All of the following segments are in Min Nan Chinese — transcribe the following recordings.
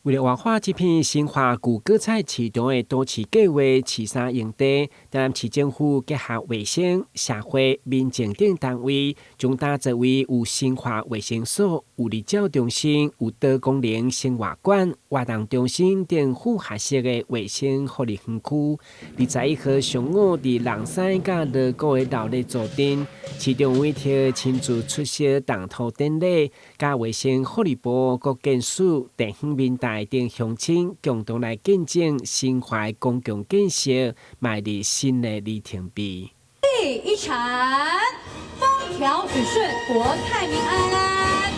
為了活化這片新化舊果菜市場的都市計畫市三用地，台南市政府結合衛生、社會、民政等單位，將打造為有新化衛生所、有日照中心、有多功能生活館、活動中心等複合式的衛生福利園區。21號上午，佇龍山佮鑼鼓的鬧熱助陣，市長委託親自出席動土典禮，佮衛生福利部國健署、地方民代等鄉親共同來見證新化公共建設邁入新的里程碑。第一場，風調雨順，國泰民安。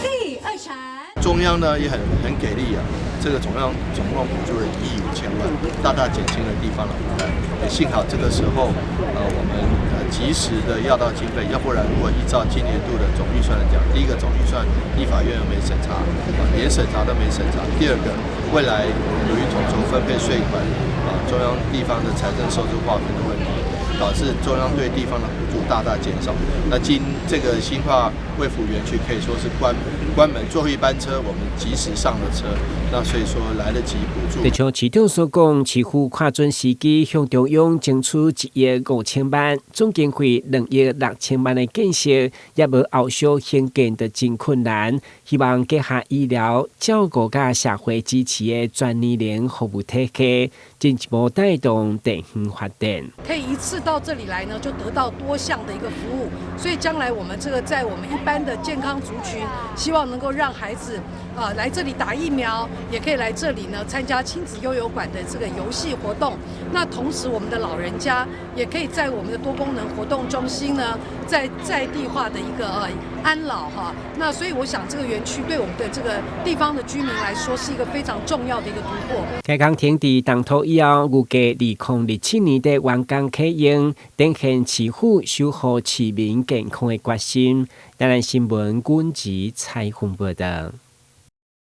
第二場，中央呢也很給力啊，這個總央總共補助了1億5千萬，大大減輕了地方的負擔。也幸好這個時候，我們及時的要到經費，要不然如果依照今年度的總預算來講，第一個總預算立法院又沒審查，連審查都沒審查。第二個，未來由於統籌分配稅款，中央地方的財政收支劃分的問題，導致中央對地方的補助大大減少。那今這個新化衛福園區可以說是關門最後一班車，我們及時上了車，那所以說來得及補助。就像市長所講，市府看準時機向中央爭取1億5千萬，總經費2億6千萬的建設，也無後續興建的真困難。希望結合醫療照顧佮社會支持的全年齡服務體系，進一步帶動地方發展。可以一次到這裡來呢，就得到多項的一個服務，所以將來我們這個在我們一般的健康族群，希望能夠讓孩子啊來這裡打疫苗，也可以來這裡呢參加親子悠遊館的這個遊戲活動。那同時，我們的老人家也可以在我們的多功能活動中心呢，在地化的一個安老哈。那所以我想，這個園區對我們的這個地方的居民來說，是一個非常重要的一個突破。該工程佇動土以後，預計2027年底完工啟用，展現市府守護市民健康的決心。台南新聞軍籍採訪報道。